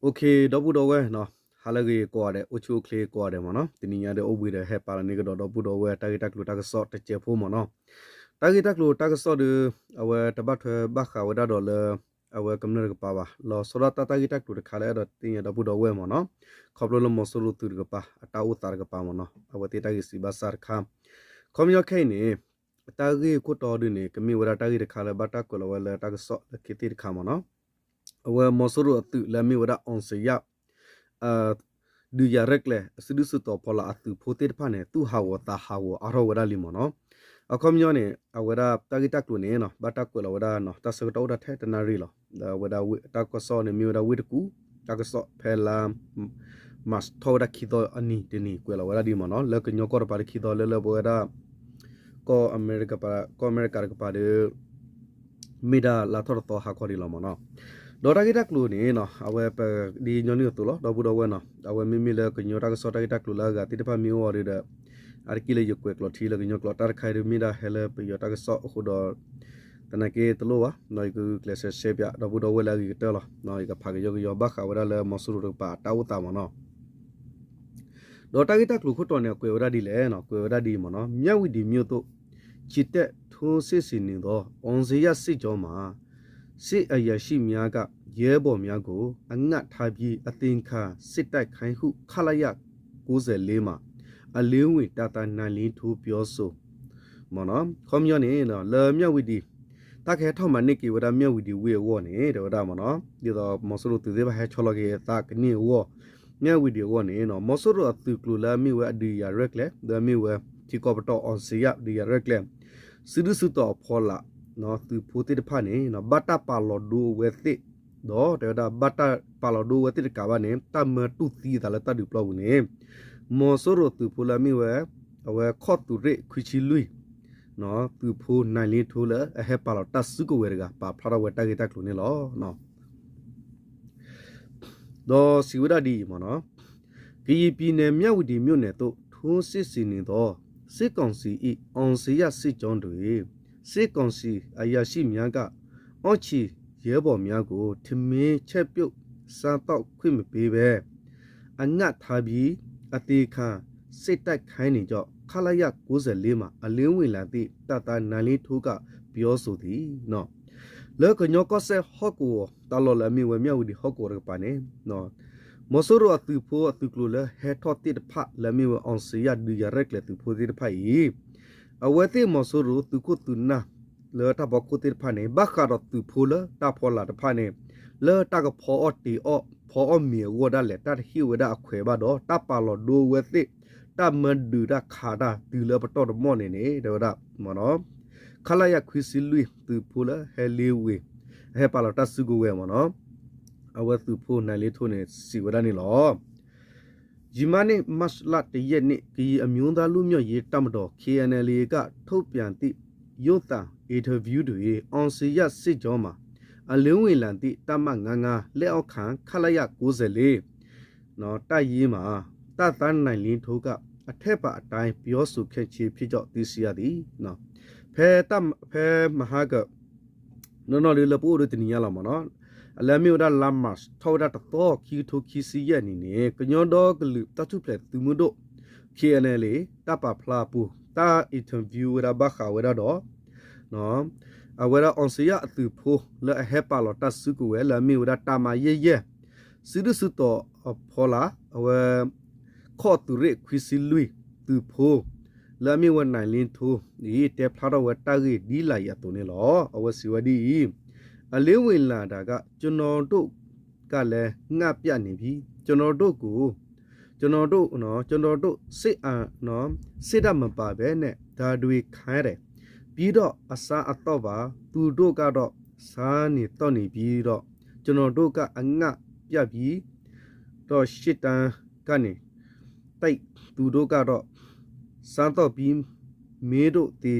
ဒီပုၢ်ဒီဝဲၢ်နီၤ, ဟါလၢအဂ့ၤကိးဂၤဒဲး, အိၣ်ဆူၣ်အိၣ်ချ့ကိးဂၤဒဲးမ့ၢ်နီၤ, တနံၤညါဒီးအိၣ်ဘှံးဒီးဟဲပာ်လီၤန့ၢ်ကဒီး ဒီပုၢ်ဒီဝဲၢ် တၢ်ဂ့ၢ်တၢ်ကျိၤတၢ်ကစီၣ်တစဲးဖိမ့ၢ်နီၤ. တၢ်ဂ့ၢ်တၢ်ကျိၤတၢ်ကစီၣ်ဒီး အဝဲတဘၣ်ထွဲဘၣ်ဃးဝဲဒၣ်ဒီးလၢ အဝဲကမျၢၢ်တကပၤဘၣ်, လီၤဆီဒၣ်တၢ် တၢ်ဂ့ၢ်တၢ်ကျိၤတခါလၢအဲၣ်ဒိးသ့ၣ်ညါဒီပုၢ်ဒီဝဲၢ်မ့ၢ်နီၤ, ခီဖျိလၢမီၤစိရိၤသုးတကပၤ အတၢ်အိၣ်သးတကပၤမ့ၢ်နီၤ, အဝဲသ့ၣ်တၢ်ဂ့ၢ်စံးဘၣ်ဆၣ်တခါ, ခီပညီခဲအံၤန့ၣ် တၢ်ဂ့ၢ်ခိၣ်တီဒုန့ၣ် ကမ့ၢ်ဝဲဒၣ်တၢ်ဂ့ၢ်တခါလၢဘၣ်တၢ်ကွဲးလီၤဝဲလၢတၢ်ကစီၣ်လၢခံသ့ၣ်တခါမ့ၢ်နီၤ. အဝဲမီၤစိရိၤအသုးလၢအမ့ၢ်ဝဲဒၣ် အောင်ဇေယျ ဒုးယၤရဲၣ်ကျဲၤ စုဒုၣ်စုတီၤဖီလာ်အသုးဖိသ့ၣ်တဖၣ်န့ၣ် သူၣ်ဟးဂီၤသးဟးဂီၤအါထီၣ်ဝဲဒၣ်လံမ့ၢ်နီၤ. အခီပညီန့ၣ် အဝဲဒၣ်တၢ်ဂ့ၢ်တၢ်ကျိၤန့ၣ်နီၤ ဘၣ်တၢ်ကွဲးလီၤဝဲဒၣ်နီၤ တၢ်ဆၢကတီၢ်အိၣ်ဒၣ်ထဲတနၣ်ရံၣ်လီၤ. ဒီးအဝဲဒၣ်တၢ်ကစီၣ်န့ၣ်မ့ၢ်ဝဲဒၣ်ဝ့ၢ်တကူၣ် တၢ်ကစီၣ်ဖဲလါ March ထီၣ်ဝဲဒၣ်ခံသီအနံၤတနံၤ ကွဲးလီၤဝဲဒၣ်ဒ်မ့ၢ်နီၤ လၢကညီကီၢ်တကပၤဒီးခံသီ လၢလၢပဝဲဒၣ် ကီၢ်အမဲရကၤတကပၤဒီး မ့ၢ်ဒၣ်လါထီၣ်တသီဟါခီဒံးလီၤမ့ၢ်နီၤ. ဒီးတၢ်ဂ့ၢ်တၢ်ကျိၤန့ၣ်နီၤ အဝဲပဒ်ညီနုၢ်အသိးလီၤ ဒီပုၢ်ဒီဝဲၢ်နီၤ အဝဲမ့မ့ၢ်လၢကညီတၢ်ကစီၣ်တၢ်ဂ့ၢ်တၢ်ကျိၤလၢအဂၤသ့ၣ်တဖၣ်မ့ၢ်အိၣ်အီၤဒီး အါတက့ၢ်လၢယကွဲးကျိးထံလၢကညီကျိာ် တၢ်တခါအံၤဒီးမ့ၢ်ဒၣ်ဟဲလၢပယီၤတၢ်ကစီၣ်အဃိဒီး သနာ်က့တလိၣ်ဘၣ် ယကဂုာ်ကျဲးစၢးရှဲပၠး ဒီပုၢ်ဒီဝဲၢ်လၢအဂ့ၤကတၢၢ်လီၤ. ယကဖးကယီကယီဘၣ်ဃးဝဲဒၣ်လၢမီၤစိရိၤတကပၤအတၢ်အိၣ်သးမ့ၢ်နီၤ. ဒီးတၢ်ဂ့ၢ်တၢ်ကျိၤခိၣ်တီန့ၣ် အကွဲးဝဲဒၣ်ဒ်လဲၣ်နီၤ ကွဲးဝဲဒၣ်ဒ်အံၤမ့ၢ်နီၤ မြဝတီမြို့သို့ ချီတက်ထိုးစစ်ဆင်နေသော အောင်ဇေယျစစ်ကြောင်းမှာ စစ်အရာရှိများက ရဲဘော်များကို အငတ်ထားပြီး အသေခံစစ်တိုက်ခိုင်းဟု ခလရ ကိုးဆယ်လေးမှာ အလင်းဝင်တပ်သား နိုင်လင်းထွန်း ပြောဆို မ့ၢ်နီၤ ခီပညီန့ၣ် လၢမြဝတီ တၢ်ကဟဲထီၣ်မၤန့ၢ်က့ၤဝဲဒၣ် မြဝတီဝ့ၢ်အဂီၢ်န့ၣ် တဲဝဲဒၣ်မ့ၢ်နီၤ ဒ်သိးမီၤစိရိၤသုးသ့ၣ်တဖၣ်ဟဲဆီလီၤက့ၤအသးကန့ၢ်အဂီၢ် မြဝတီအဂီၢ်န့ၣ် မီၤစိရိၤအသုးကျိၤလၢအမ့ၢ်ဝဲအဒုးယၤရဲၣ်ကျဲၤ လၢအမ့ၢ်ဝဲ ထံကီၢ်ပတီၢ် အောင်ဇေယျ ဒုးယၤရဲၣ်ကျဲၤ စုဒုၣ်စုတီၤအဖီလာ် သုးဖိသ့ၣ်တဖၣ်န့ၣ် ဘၣ်တၢ်ပာ်လီၤဒိဝဲသ့ၣ် ဒီးတဲဝဲဒၣ် ဘၣ်တၢ်ပာ်လီၤဒိဝဲသ့ၣ်တကးဘၣ်န့ၣ် တၢ်မၢတူၢ်သံအသးလၢတၢ်ဒုးပျီပူၤန့ၣ် မီၤစိရိၤသုးဖိလၢအမ့ၢ်ဝဲ အဝဲခီၣ်သုးရ့ၣ်ခွံဆံလွံၢ် သုးဖိ နိုင်လင်းထွန်း လၢအဟဲပာ်လီၤတၢ်စုကဝဲၤတဂၤ ပာ်ဖျါထီၣ်ဝဲတၢ်ဂ့ၢ်တၢ်ကျိၤန့ၣ်လီၤ. ဒီးစံးဝဲဒၣ်ဒ်အံၤမ့ၢ်နီၤ, ကရင်ပြည်နယ် မြဝတီမြို့နယ်သို့ ထိုးစစ်ဆင်နေသော စစ်ကောင်စီ၏ အောင်ဇေယျစစ်ကြောင်းတွင် စစ်ကောင်စီအရာရှိများက အောက်ခြေရဲဘော်များကို ထမင်းချက်ပြုတ်စားသောက်ခွင့်မပေးဘဲ အငတ်ထားပြီး အသေခံစစ်တိုက်ခိုင်းနေကြောင်း ခလရ ကိုးဆယ်လေးမှာ အလင်းဝင်လာသည့် တပ်သား နိုင်လင်းထွန်းက ပြောဆိုသည် လၢကညီကီၢ်စဲၣ်ဟီၣ်ကဝီၤ တၢ်လီၢ်လၢအမ့ၢ်ဝဲ မြဝတီ ဟီၣ်ကဝီၤတကပၤန့ၣ် မီၤစိရိၤအသုးဖိအသုးကျိၤလၢဟဲထီၣ်သ့ၣ်တဖၣ်လၢအမ့ၢ်ဝဲ အောင်ဇေယျ ဒုးယၤရဲၣ်ကျဲၤသုးဖိသ့ၣ်တဖၣ်အံၤ အဝဲသ့ၣ်မီၤစိရိၤသုးခိၣ်သုးနၢ်လၢတၢ်ဖီခိၣ်သ့ၣ်တဖၣ်န့ၣ် ဘၣ်ဃးဒီးသုးဖိလၢတၢ်ဖီလာ်တဖၣ်န့ၣ် လၢတၢ်ကဖီအီၣ်တ့ၤအီၣ် ဖီအီၣ်မ့ၤအဂီၢ်ဒၣ်လဲာ် တၢ်တဟ့ၣ်ဝဲဒၣ်အခွဲးဘၣ်ဒီး တၢ်ပာ်လီၤဒိဝဲသ့ၣ် တၢ်မၢဒုးတၢ်ခးတၢ်တုၤလၢပတီၢ်တမီၢ်န့ၣ်န့ၣ် တဲဝဲဒၣ် ခလရ ခွံဆံလွံၢ် သုးဖိလၢဟဲလ့ဝ့ၤ ဟဲပာ်လီၤတၢ်စုကဝဲၤမ့ၢ်နီၤ အဝဲသုးဖိ နိုင်လင်းထွန်း န့ၣ် စံးဝဲဒၣ်န့ၣ်လီၤ. ယမၤန့ၣ် မတ်လ တစ်ရက်နေ့ ကရင်အမျိုးသားလွတ်မြောက်ရေးတပ်မတော် KNLA က ထုတ်ပြန်သည့် ရုပ်သံ interview တွင် အောင်ဇေယျစစ်ကြောင်းမှာ အလင်းဝင်လာသည့် တပ်မ ငါးငါး လက်အောက်ခံ ခလရ ကိုးဆယ်လေး တပ်ရင်းမှာ တပ်သား နိုင်လင်းထွန်းက အထက်ပါအတိုင်း ပြောဆိုခဲ့ခြင်းဖြစ်ကြောင်း သိရှိရသည်. ဖဲ ဖဲမဟါက နီၢ်နီၢ်လၢလၢပအိၣ်ဒီးတနံၤညါလီၤမ့ၢ်နီၤ, အလၢအမ့ၢ်ဝဲဒၣ်လါ March ထီၣ်ဝဲဒၣ်တသီ ခံကထိခံဆံယဲၢ်နံၣ်န့ၣ် ကညီဒီကလုာ်တၢ်ထူၣ်ဖျဲးသုးမုၢ်ဒိၣ် KNLA တၢ်ပာ်ဖျါအပူၤ တၢ် interview ဝဲဒၣ်ဘၣ်ဃးဝဲဒၣ်ဒီး အဝဲဒၣ် အောင်ဇေယျ အသုးဖိ လၢအဟဲပာ်လီၤတၢ်စုကဝဲၤ လၢအမ့ၢ်ဝဲဒၣ် တပ်မ ယဲၢ်ယဲၢ် စုဒုၣ်စုတီၤအဖီလာ် အဝဲ ခီၣ်သုးရ့ၣ်ခွံဆံလွံၢ် သုးဖိ လၢအမ့ၢ်ဝဲ နိုင်လင်းထွန်း အံၤ တဲဖျါထီၣ်ဝဲတၢ်ဂ့ၢ်ဒ်လာ်အံၤအသိးန့ၣ်လီၤ. အဝဲစံးဝဲဒ်အံၤ, အလင်းဝင်လာတာက ကျွန်တော်တို့ကလည်း ငတ်ပြတ်နေပြီ. ကျွန်တော်တို့ကို ကျွန်တော်တို့နော် ကျွန်တော်တို့ စစ်အာဏာ စစ်တပ်မပါဘဲနဲ့ ဒါတွေခံရတယ်. ပြီးတော့ အစားအသောက်ပါ သူတို့ကတော့ စားနေသောက်နေပြီးတော့ ကျွန်တော်တို့က အငတ်ပြတ်ပြီးတော့ ရှစ်တန်းကနေ တိုက် သူတို့ကတော့ စားသောက်ပြီး မင်းတို့သေ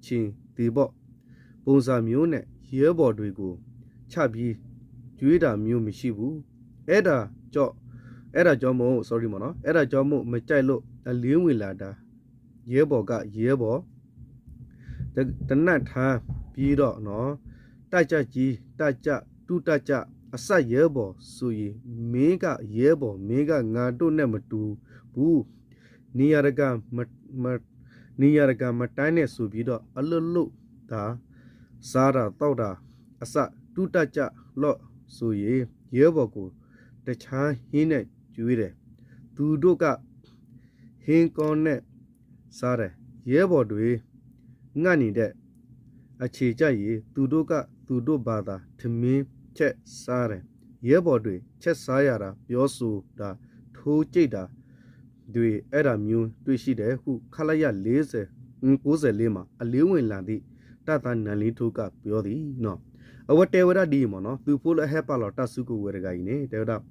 ချင်သေပေါ့ ပုံစံမျိုးနဲ့ ရဲဘော်တွေကို ချပြီး ကျွေးတာမျိုးမရှိဘူး. အဲ့ဒါကြောင့် အဲ့ဒါကြောင့်မို့ sorry ပေါ့နော် အဲ့ဒါကြောင့်မို့ မကြိုက်လို့ အလင်းဝင်လာတာ ရဲဘော်က ရဲဘော် တ တနတ်ထမ်းပြီးတော့နော် တပ်ကြပ်ကြီး တပ်ကြပ် ဒုတပ်ကြပ် အစၢ်ယဲၢ်ဘီၣ်ဆိၣ်ဂ့ၤ, မ့ၢ်က ယဲၢ်ဘီၣ် မ့ၢ်က ငါဒိၣ်နဲၣ်မတူၤပူၤ, နံၤယၤတဂၤ နံၤယၤတဂၤမတၤနဲၣ်စိၤဘံဒီး အလၢၢ်လိၣ်တၢ် စါတၢ်သီၣ်တၢ်အစၢ် တူၢ်တၢ်ကၢ်လီၢ်ဆိၣ်ဂ့ၤ, ယဲၢ်ဘီၣ်ကိၣ် တဆါဟံးနဲၣ်ကွံာ်ဒဲး, သူၣ်ဒိၣ်ကၢ် ဟ့ကီနဲၣ်စါဒဲး, ယဲၢ်ဘီၣ်ဒွံ ငၣ်နံၤဒဲး, အဆံးကၢ်ယံၤ သူၣ်ဒိၣ်ကၢ်သူၣ်ဒိၣ်ဘၣ်သး တမ့ၢ်ဆဲးစါဒဲး, ယဲၢ်ဘီၣ်ဒွံ ဆဲးစါယၤတၢ် ပျီစိၤတၢ် ထိကၠံၣ်တၢ် ဒွံ အဲၣ်တၢ်မၠိတွံၢ်ဆံၣ်ဒဲး ဃု ခလရ လေးဆယ်, ကိုးဆယ့်လေး မး အလ့ဝ့ၢ်လၢ်သ့ၣ် တၢ်သးနါလံထိကၢ်ပယီၤသ့ၣ်နီၤ, အဝဲတဲဝဲဒၣ်ဒ်အံၤမ့ၢ်နီၤ, သုးဖိလၢအဟဲပာ်လီၤတၢ်စုကဝဲၤတဂၤအံၤန့ၣ် တဲဝဲဒၣ်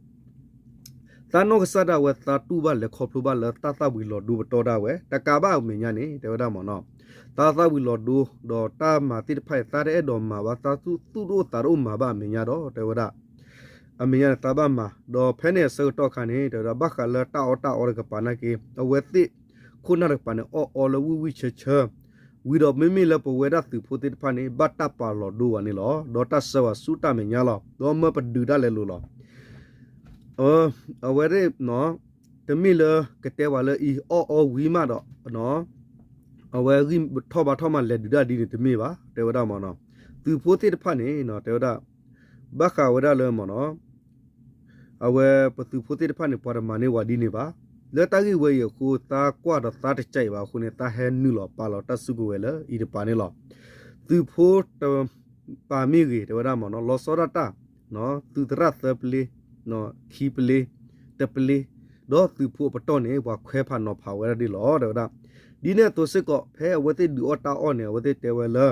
သးနီၢ်ကစၢ်ဒၣ်ဝဲသးတူၢ်ဘၣ်လဲၤခီဖျိဘၣ်လၢတၢ်သၣ်ဝံၤလီၤဒိပတီၢ်ဒၣ်ဝဲ တကးဘၣ်အမဲာ်ညါန့ၣ် တဲဝဲဒၣ်မ့ၢ်နီၤ, တၢ်သၣ်ဝံၤလီၤဒိ ဒီးတၢ်မၤသ့ၣ်တဖၣ်အံၤ သးတအဲၣ်ဒိးမၤဘၣ် သးသူၣ်ဒိၣ်သးဒိၣ်မၤဘၣ်အမဲာ်ညါဒီး တဲဝဲဒၣ် အမဲာ်ညါန့ၣ်သးဘၣ်မၤ ဒီးဖဲန့ၣ်အဆၢကတီၢ်အခါန့ၣ် တဲဝဲဒၣ် ဘၣ်ဃးလၢတၢ်အီၣ်တၢ်အီတကပၤနာ်က့ အဝဲသ့ၣ်ခိၣ်နၢ်တကပၤန့ၣ် အီၣ်အီလၢဝံၣ်ဝံၣ်ဆၢဆၢ ဝံၤဒီးမ့မ့ၢ်လၢပဝဲဒၣ်သုးဖိသ့ၣ်တဖၣ်န့ၣ် ဘၣ်တၢ်ပာ်လီၤဒိဝဲန့ၣ်လီၤ. ဒီးတၢ်ဆှၢဝဲဆူတၢ်မဲာ်ညါလီၤ. ဒီးမၢပဒုးတၢ်လဲၤလိၤလီၤ. အဝဲသ့ၣ် တမ့ၢ်လၢကတဲပှၤလၢအံၤ အီၣ်အီဝံၤမးဒီး အဝဲဂံၢ်ထီၣ်ဘါထီၣ်မး လဲၤဒုးတၢ်ဒ်န့ၣ်တမ့ၢ်ဘၣ် တဲဝဲဒၣ်မ့ၢ်နီၤ. သုးဖိသ့ၣ်တဖၣ်န့ၣ် တဲဝဲဒၣ် ဘၣ်ဃးဝဲဒၣ်လၢမ့ၢ်နီၤ အဝဲပသုးဖိသ့ၣ်တဖၣ်န့ၣ် ပှၤတမၤန့ၢ်ဝဲဒ်န့ၣ်ဘၣ်. လၢတၢ်ဂ့ၢ်ဝဲအံၤအဃိ သးကွၢ်ဒီးသးတကးအံၤဘၣ်အဃိန့ၣ် သးဟဲနုာ်လီၤပာ်လီၤတၢ်စုကဝဲၤလၢအံၤတပၤန့ၣ်လီၤ. သုးဖိတပၤမ့ၢ်ဂ့ၤ တဲဝဲဒၣ်မ့ၢ်နီၤ လီၤဆီဒၣ်တၢ် သုးသရၣ်သၢပျ့ ခံပျ့ တပျ့ ဒီးသုးဖိအပတီၢ်န့ၣ် ပှၤခွဲးဖးနီၤဖးဝဲဒၣ်ဒ်လီၤ တဲဝဲဒၣ်. ဒ်န့ၣ်အသိးစ့ၢ်ကီး ဖဲအဝဲသ့ၣ်ဒုးအီၣ်တၢ်အီၣ်န့ၣ် အဝဲသ့ၣ်တဲဝဲလၢ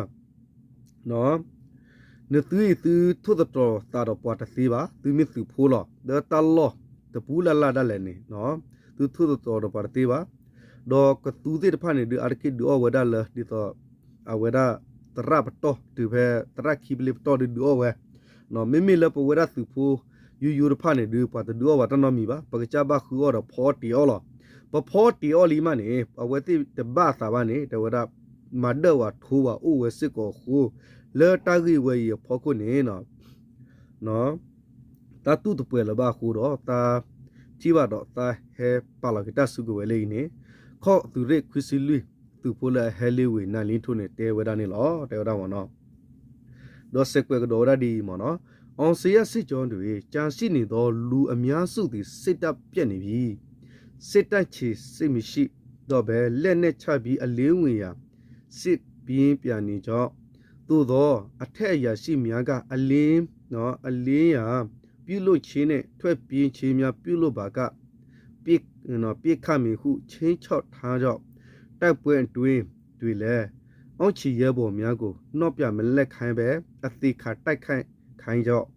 နသုအံၤသုထိၣ်သတြီၤသးဒီးပှၤတသ့ဘၣ်, သုမ့ၢ်သုးဖိလီၤ. ဒီးတၢ်လီၢ်တပူၤလၢ်လၢ်ဒၣ်လဲာ်န့ၣ် သုထိၣ်သတြီၤဒီးပှၤတသ့ဘၣ်. ဒီးကသူသ့ၣ်တဖၣ်န့ၣ်ဒုး အါတက့ၢ်ဒုးအီၣ်ဝဲဒၣ်လၢ ဒ်သိး အဝဲဒၣ်သရၣ်ပတီၢ်တုၤဖဲသရၣ်ခံပျ့ပတီၢ်ဒုးဒုးအီၣ်ဝဲ မ့မ့ၢ်လၢပဝဲဒၣ်သုးဖိယိယိတဖၣ်န့ၣ်ဒုး ပှၤတဒုးအီၣ်ဘၣ်တၢ်နီတမံၤဘၣ်. ပကစၢ်ဘၣ်ဃုအီၣ်ဒီးဖီအီၣ်တ့ၤအီၣ်လီၤ. ပဖီအီၣ်တ့ၤအီၣ်လံမးန့ၣ် အဝဲသ့ၣ်တဘၣ်အသးဘၣ်န့ၣ် တဲဝဲဒၣ် မၤဒၢၣ်ဝဲထိဝဲအိၣ်ဝဲစ့ၢ်ကီးအဃိ လၢတၢ်ဂ့ၢ်ဝဲအံၤအဖီခိၣ်န့ၣ် တၢ်တူၢ်တပှဲၤလၢၤဘၣ်အဃိဒီး သးထံၣ်ဘၣ်ဒီးသးဟဲပာ်လီၤက့ၤတၢ်စုကဝဲၤလၢအံၤန့ၣ် ခီၣ်သုးရ့ၣ်ခွံဆံလွံၢ် သုးဖိလၢအဟဲလ့ဝ့ၤ နၢ်လံထိန့ၣ် တဲဝဲဒၣ်န့ၣ်လီၤ. တဲဝဲဒၣ်မ့ၢ်နီၤ ဒီးစဲးကွဲးကဒီးဝဲဒၣ်ဒ်အံၤမ့ၢ်နီၤ အောင်ဇေယျစစ်ကြောင်းတွင် ကျန်ရှိနေသော လူအများစုသည် စိတ်ဓာတ်ပျက်နေပြီ, စိတ်ဓာတ်ချေစိတ်မရှိတော့ဘဲ လက်နက်ချပြီး အလင်းဝင်ရာ စစ်ပြင်းပြနေကြောင်း သို့သော် အထက်အရာရှိများက အလင်း အလင်းရာ ပြုလုပ်ခြင်းနှင့် ထွက်ပြေးခြင်းများ ပြုလုပ်ပါက ပစ်ခတ်မည်ဟု ခြိမ်းခြောက်ထားကြောင်း တိုက်ပွဲအတွင်းတွင်လည်း အောင့်ချီရဲဘော်များကို နောက်ပြန်မလှည့်ခိုင်းဘဲ အသေခံတိုက်ခိုက်ခိုင်းကြောင်း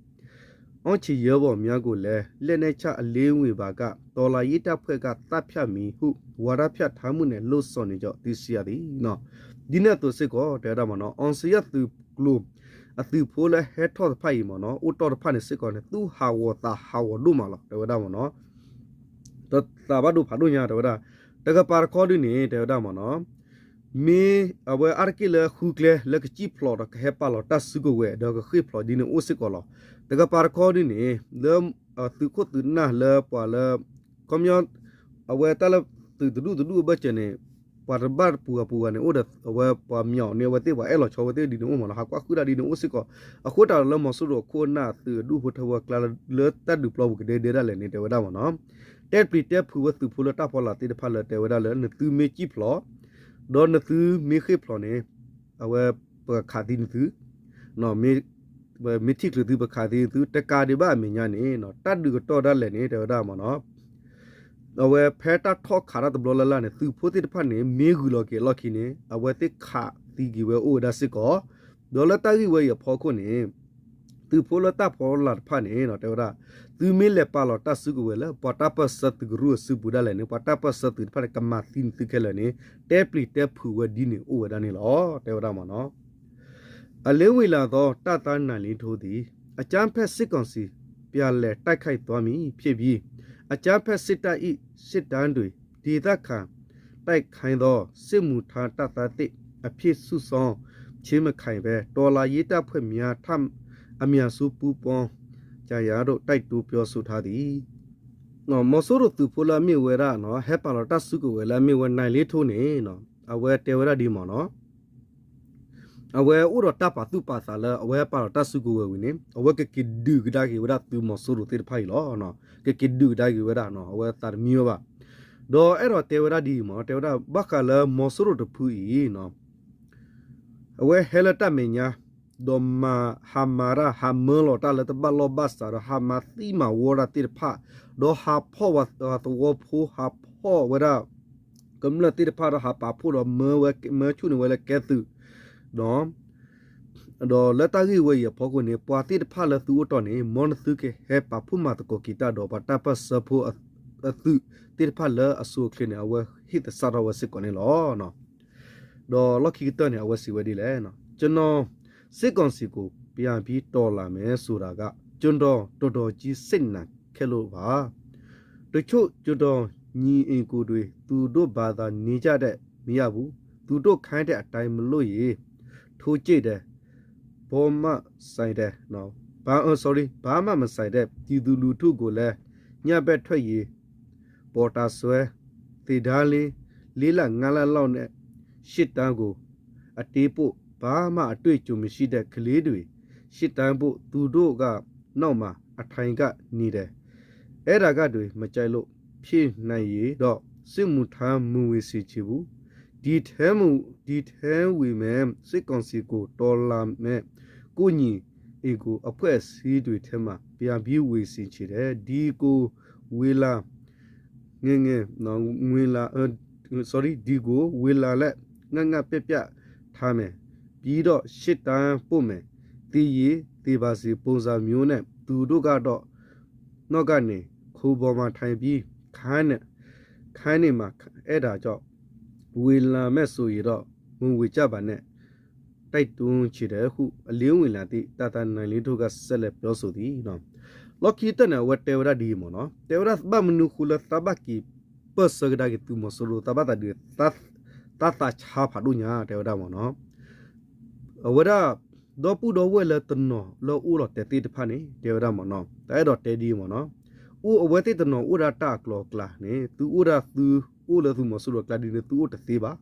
အောင့်ချီရဲဘော်များကိုလည်း လက်နက်ချအလင်းဝင်ပါက တော်လှန်ရေးတပ်ဖွဲ့က သတ်ဖြတ်မည်ဟု ဝါဒဖြန့်ထားမှုနဲ့ လုပ်ဆောင်နေကြောင်း သိရှိရသည်. ဒ်န့ၣ်အသိးစ့ၢ်ကီး တဲဝဲဒၣ်မ့ၢ်နီၤ အောင်ဇေယျသုးကျိၤ အသုးဖိလၢဟဲထီၣ်တဖၣ်အံၤမ့ၢ်နီၤ အိၣ်တီၢ်တဖၣ်န့ၣ်စ့ၢ်ကီးန့ၣ် သူၣ်ဟးဂီၤသးဟးဂီၤဒိၣ်မးလီၤ တဲဝဲဒၣ်မ့ၢ်နီၤ ဒီးသးဘၣ်ဒိဖးဒိၣ်ညါ တဲဝဲဒၣ် တကပၤတခီဒုန့ၣ် တဲဝဲဒၣ်မ့ၢ်နီၤ မ့ၢ်အဝဲအါတက့ၢ်လၢဃုကျဲလၢကစံၣ်ဖျိးဒီးကဟဲပာ်လီၤတၢ်စုကဝဲၤ ဒီးကဃ့ၢ်ဖျိးဒ်န့ၣ်အိၣ်စ့ၢ်ကီးလီၤ. တကပၤတခီဒုန့ၣ် လၢသုးခိၣ်သုးနၢ်လၢပှၤလၢ ခီပညီ အဝဲတၢ်လၢသုးတဒူၣ်တဒူၣ်အဘၢၣ်စၢၤန့ၣ် ပှၤတဘၣ်ပူၤဂၤပူၤဂၤန့ၣ် အိၣ်ဒီးအဝဲပှၤမၠီၤန့ၣ် အဝဲသ့ၣ်ပှၤအဲၣ်လီၤဆီဝဲသ့ၣ်ဒ်န့ၣ်အိၣ်မ့ၢ်နီၤ ဟးကွၢ်ဃုာ်တၢ်ဒ်န့ၣ်အိၣ်စ့ၢ်ကီး အဃိတၢ်လၢမီၤစိရိၤအခိၣ်အနၢ်သုးအဒူၣ်ဖိထၢဖိအကျါလၢတၢ်ဒုးပျီပူၤကဒဲဒဲဒၣ်လဲာ်န့ၣ် တဲဝဲဒၣ်မ့ၢ်နီၤ တဲပျံၤတဲဖုးဝဲသုးဖိလၢတၢ်ဖီလာ်သ့ၣ်တဖၣ်လၢတဲဝဲဒၣ်လၢ နသုမ့ၢ်စံၣ်ဖျိး ဒီးနသုမ့ၢ်ဃ့ၢ်ဖျိးန့ၣ် အဝဲပကခးသံနသု မ့ၢ်ထံၣ်ချုးသုပခးသံနသု တကးဒံးဘၣ်အမဲာ်ညါန့ၣ် တၢ်ဒုးကတီၢ်ဒၣ်လဲာ်န့ၣ် တဲဝဲဒၣ်မ့ၢ်နီၤ အဝဲဖဲတၢ်ထီၣ်ခးတၢ်တဘျီလၢ်လၢ်န့ၣ် သုးဖိသ့ၣ်တဖၣ်န့ၣ် မ့ၢ်ဂုၤလီၤက့ၤအလီၢ်ခံန့ၣ် အဝဲသ့ၣ်ခးသံက့ၤဝဲအိၣ်ဝဲဒၣ်စ့ၢ်ကီး ဒီးလၢတၢ်ဂ့ၢ်ဝဲအံၤအဖီခိၣ်န့ၣ် သုးဖိလၢတၢ်ဖီလာ်တဖၣ်န့ၣ် တဲဝဲဒၣ် သုမ့ၢ်လဲၤပာ်လီၤတၢ်စုကဝဲၤလၢ ပှၤတၢ်ပၢၢ်ဆၢသုးကရူၢ်အစုပူၤဒၣ်လဲာ်န့ၣ် ပှၤတၢ်ပၢၢ်ဆၢသုးတဖၣ်န့ၣ် ကမၤသံနသုခဲလၢာ်န့ၣ် တဲပျံၤတဲဖုးဝဲဒ်န့ၣ်အိၣ်ဝဲဒၣ်န့ၣ်လီၤ တဲဝဲဒၣ်မ့ၢ်နီၤ အလင်းဝင်လာသော တပ်သားနၢ်လင်းထွန်းသည် အကြမ်းဖက်စစ်ကောင်စီ ပြန်လည်တိုက်ခိုက်သွားမည်ဖြစ်ပြီး အကြမ်းဖက်စစ်တပ်၏ စစ်တမ်းတွင် ဒေသခံ တိုက်ခိုက်သော စစ်မှုထမ်းတပ်သားသစ်အဖြစ် စုဆောင်းခြင်းမခံဘဲ တော်လှန်ရေးတပ်ဖွဲ့များ ထပ်အမြန်ဆုံးပူးပေါင်း ကယၤဒိၣ် တိုက်တွန်းပြောဆိုထားသည်. မီၤစိရိၤသုးဖိလၢအမ့ၢ်ဝဲဒၣ် ဟဲပာ်လီၤတၢ်စုကဝဲၤလၢအမ့ၢ်ဝဲ နၢ်လ့ထိန့ၣ် အဝဲတဲဝဲဒၣ်ဒ်မ့ၢ်နီၤ, အဝဲအိၣ်ဒီးတၢ်ပာ်သူၣ်ပာ်သးလၢ အဝဲဟဲပာ်လီၤတၢ်စုကဝဲၤဝံၤန့ၣ် အဝဲကက့ၤဒုးကဒါက့ၤဝဲဒၣ်သုးမီၤစိရိၤသ့ၣ်တဖၣ်အံၤလီၤ. ကက့ၤဒုးကဒါက့ၤဝဲဒၣ် အဝဲသးတမံဝဲဘၣ်. ဒီးအဲၣ်ဒိးတဲဝဲဒၣ်ဒ်အံၤမ့ၢ် တဲဝဲဒၣ် ဘၣ်ဃးလၢမီၤစိရိၤတဖုအံၤ အဝဲဟဲလၢတၢ်မဲာ်ညါ ဒီးမၤဟးမၤတၢ် ဟးမၢလီၤတၢ်လၢတဘၣ်လီၢ်ဘၣ်စးဒီး ဟးမၤသံမၤဝီတၢ်သ့ၣ်တဖၣ်, ဒီးဟးဖီၣ်ဝဲသဝီဖိ ဟးဖီၣ်ဝဲဒၣ် ကမျၢၢ်သ့ၣ်တဖၣ်ဒီး ဟးပာ်ဖှိၣ်ဒီးမၢဝဲ မၢဆူၣ်န့ၢ်ဝဲလၢကဲသုး, ဒီးလၢတၢ်ဂ့ၢ်ဝဲအံၤအဖီခိၣ်န့ၣ် ပှၤသ့ၣ်တဖၣ်လၢသုအိၣ်တီၢ်န့ၣ် မ်နသုကဟဲပာ်ဖှိၣ်မၤသကိးက့ၤတၢ်ဒီး ပှၤတၢ်ပၢၢ်ဆၢဖိအသုးသ့ၣ်တဖၣ်လၢအဆိအချ့န့ၣ် အဝဲဟ့ၣ်သဆၣ်ထီၣ်ဝဲစ့ၢ်ကီးန့ၣ်လီၤ. ဒီးလီၢ်ခံကတၢၢ်န့ၣ် အဝဲစံးဝဲဒ်လဲၣ်, ကျွန်တော် စစ်ကောင်စီကို ပြန်ပြီးတော်လှန်မယ်ဆိုတာက ကျွန်တော် တော်တော်ကြီး စိတ်နာခဲ့လို့ပါ. တချို့ ကျွန်တော် ညီအစ်ကိုတွေ သူတို့ဘာသာနေကြတဲ့ မရဘူး။ သူတို့ခိုင်းတဲ့အတိုင်း မလုပ်ရင် ထိုးကြိတ်တယ်။ ဘာမှဆိုင်တယ်နော်။ ဘာ အ sorry ဘာမှမဆိုင်တဲ့ ပြည်သူလူထုကိုလည်း ညဘက်ထွက်ရင် ပေါ်တာဆွဲ သင်တန်းလေး လေးလ ငါးလလောက်နဲ့ ရှစ်တန်းကို အတင်းပို့ ဘာမှအတွေ့အကြုံမရှိတဲ့ကလေးတွေ ရှစ်တန်းပို့ သူတို့က နောက်မှာ အထိုင်ကနေတယ်။ အဲဒါကတွေ မကြိုက်လို့ ဖြစ်နိုင်ရင်တော့ စစ်မှုထမ်း မဝင်စေချင်ဘူး။ ဒီထဲမ- ဒီထဲဝင်မယ် စစ်ကောင်စီကို တော်လှန်မယ် ကိုယ့်ညီအစ်ကိုအဖွဲ့အစည်းတွေထဲမှာ ပြန်ပြီးဝင်စေချင်တယ်။ ဒီကို ဝေလာ ငယ်ငယ် နော် ငွေလာ အ sorry ဒီကို ဝေလာလက် ငတ်ငတ်ပြတ်ပြတ်ထားမယ်။ ပြီးတော့ ရှစ်တန်းပို့မယ်။ သေရင်သေပါစေ ပုံစံမျိုးနဲ့ သူတို့ကတော့ နောက်ကနေ ခုံပေါ်မှာထိုင်ပြီး ခိုင်းနေ- ခိုင်းနေမှာ အဲဒါကြောင့် ဝင်လာမဲ့ဆိုရင်တော့ မဝင်ကြပါနဲ့ တိုက်တွန်းချင်တယ်ဟု အလင်းဝင်လာသည့် တပ်သားနိုင်လင်းထွန်းက ဆက်လက်ပြောဆိုသည်. လီၢ်ခံကတၢၢ်န့ၣ် အဝဲတဲဝဲဒၣ်ဒ်အံၤမ့ၢ်နီၤ, တဲဝဲဒၣ်ဘၣ်မနုၤဃိလၢ သးဘၣ်က့ၤပၢၢ်ဆၢကဒါက့ၤသုးမီၤစိရိၤ သးဘၣ်သးဒုး သးသးဆါဖးဒိၣ်ညါ တဲဝဲဒၣ်မ့ၢ်နီၤ. အဝဲဒၣ် ဒီပုၢ်ဒီဝဲၢ်လၢတနီၤလၢအိၣ်လီၤတဲာ်သ့ၣ်တဖၣ်န့ၣ် တဲဝဲဒၣ်မ့ၢ်နီၤ, တၢ်အဲၣ်ဒိးတဲဒ်အံၤမ့ၢ်နီၤ, အိၣ်အဝဲသ့ၣ်တနီၤအိၣ်ဒၣ်တၢ်အကျိၤအကျဲန့ၣ် သုအိၣ်ဒၣ်သု အိၣ်လၢသုးမီၤစိရိၤအကျါဒ်န့ၣ် သုအိၣ်တသ့ဘၣ်.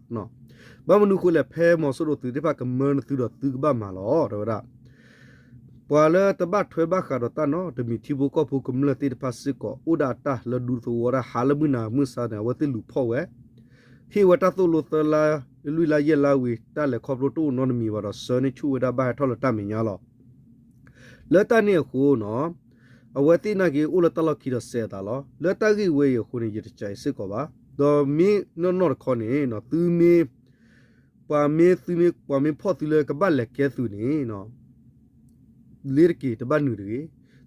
ဘၣ်မနုၤဃိလဲၣ် ဖဲမီၤစိရိၤသုးသ့ၣ်တဖၣ်ကမၢနသုဒီးသုကဘၣ်မၤလီၤ တဲဝဲဒၣ် ပှၤလၢတဘၣ်ထွဲဘၣ်ဃးဒီးတၢ်နီတမံၤ ထံဖိကီၢ်ဖိကမျၢၢ်သ့ၣ်တဖၣ်စ့ၢ်ကီး အိၣ်ဒၣ်တၢ်လၢဒူသဝီဒၣ်ဟးလၢမုၢ်နၤမုၢ်ဆါန့ၣ် အဝဲသ့ၣ်လူၤဖီၣ်ဝဲ, ဟ့ၣ်ဝဲတၢ်သိၣ်လိသၢလါ လွံၢ်လါယဲၢ်လါဝံၤ တၢ်လဲၤခီဖျိတအိၣ်နီတမံၤဘၣ်ဒီး ဆၢန့ၢ်ဆူၣ်ဝဲဒၣ်ဘၣ်ဟဲထီၣ်လၢတၢ်မဲာ်ညါလီၤ. လၢတၢ်န့ၣ်အဃိနီၤ အဝဲသ့ၣ်နာ်က့ၤအိၣ်လၢတၢ်လီၢ်ခံဒီးစဲးအသးလီၤ. လၢတၢ်ဂ့ၢ်ဝဲအံၤအဃိန့ၣ် ယတစဲးစ့ၢ်ကီးဘၣ်. ဒီးမ့ၢ်နီၢ်နီၢ်တခီန့ၣ် သုမ့ၢ် ပှၤမ့ၢ်သုမ့ၢ် ပှၤမ့ၢ်ဖီၣ်သုလၢကဘၣ်လဲၤကဲသုးန့ၣ် လ့ၤတက့ၤ တဘၣ်နုာ်တဂ့ၤ.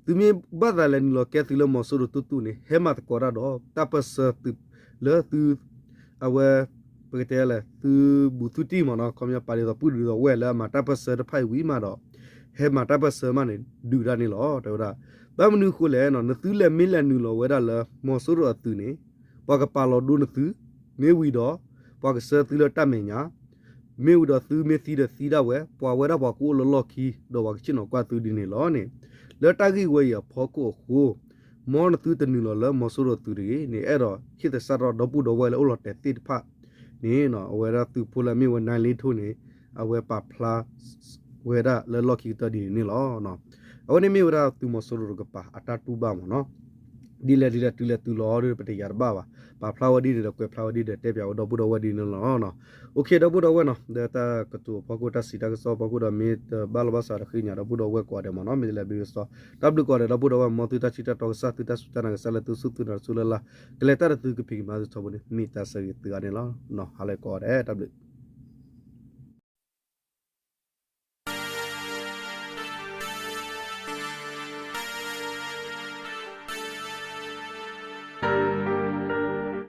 သုမ့ၢ်ဘၣ်သးလဲၤနုာ်လီၤကဲသုးလၢမီၤစိရိၤတူၢ်တူၢ်န့ၣ် ဟဲမၤသကိးတၢ်ဒီး တၢ်ပၢၢ်ဆၢသုး လၢသု အဝဲ ပကတဲလဲၣ် သုဘူးသုတံၢ်မ့ၢ်နီၤ ခီပညီပာ်ဒ်သိးပုၢ်ဒ်သိးဝဲၢ်လၢအမၤတၢ်ပၢၢ်ဆၢတဖၣ်အံၤဝံၤမးဒီး ဟဲမၤတၢ်ပၢၢ်ဆၢမးန့ၣ် ဒုးတၢ်န့ၣ်လီၤ တဲဝဲဒၣ်. ဘၣ်မနုၤအဃိလဲၣ် နသုလဲၤမ့ၢ်လဲၤနုာ်လီၤဝဲဒၣ်လၢ မီၤစိရိၤအသုးန့ၣ် ပှၤကပာ်လီၤဒိနသု မ့ၢ်ဝံၤဒီး ပှၤကဆှၢသုလၢတၢ်မဲာ်ညါ မ့ၢ်ဝံၤဒီးသုမ့ၢ်သံဒီးသံဒၣ်ဝဲ ပှၤဝဲဒၣ်ပှၤကအိၣ်လၢလီၢ်ခံ ဒီးပှၤကဆ့ၣ်နီၤကွၢ်သုဒ်န့ၣ်လီၤန့ၣ် လၢတၢ်ဂ့ၢ်ဝဲအံၤအဖီခိၣ်အဃိ မ်နသုတနုာ်လီၤလၢမီၤစိရိၤသုးတဂ့ၤန့ၣ် အဲၣ်ဒိးဟ့ၣ်သဆၣ်ထီၣ်ဒီပုၢ်ဒီဝဲၢ်လၢအိၣ်လီၤတဲာ်သ့ၣ်တဖၣ်န့ၣ် အဝဲဒၣ်သုးဖိလၢအမ့ၢ်ဝဲ နၢ်လ့ထိန့ၣ် အဝဲပာ်ဖျါ ဝဲဒၣ်လၢလီၢ်ခံကတၢၢ်ဒ်န့ၣ်န့ၣ်လီၤ. အဝဲန့ၣ်မ့ၢ်ဝဲဒၣ်သုးမီၤစိရိၤတကပၤ အတၢ်တူၢ်ဘၣ်မ့ၢ်နီၤ ဒ်လဲၣ်ဒ်လဲၣ်တုၤလဲၣ်တုၤလီၤဒီး ပတယာ်တဘၣ်ဘၣ်. ပာ်ဖျါဝဲဒ်န့ၣ်ဒီး ကွဲးဖျါဝဲဒ်ဒီး တဲပၠးဝဲဒီပုၢ်ဒီဝဲၢ်ဒ်န့ၣ်လီၤ. အိၣ်ခ့ ဒီပုၢ်ဒီဝဲၢ်နီၤ ဒီးတၢ်ကတိၤအဖီခိၣ် တၢ်စံးတၢ်ကစီၣ်အဖီခိၣ်ဒီး မ့ၢ်တဘၣ်လီၢ်ဘၣ်စးဒီးဃ့ကညးဒီပုၢ်ဒီဝဲၢ်ကိးဂၤဒဲးမ့ၢ်နီၤ မ့ၢ်တလဲၤဘျုးကစီ တၢ်ဘျုးကိးဂၤဒဲး ဒီပုၢ်ဒီဝဲၢ် မ်သုတၢ်ထံၣ်တၢ်တီကစၢ် သုတၢ်စူၢ်တၢ်နာ်ကစၢ်လၢသုစူၢ်သုနာ်တစူၢ်လၢ်လၢ် ကလဲၤတၢ်ဒီးသုကဖံးကမၤသုထီဘိန့ၣ် မ့ၢ်တၢ်ဆၢဂ့ၤသုဂၤန့ၣ်လီၤ. ဟါလၢကိးဂၤဒဲး တၢ်ဘျုး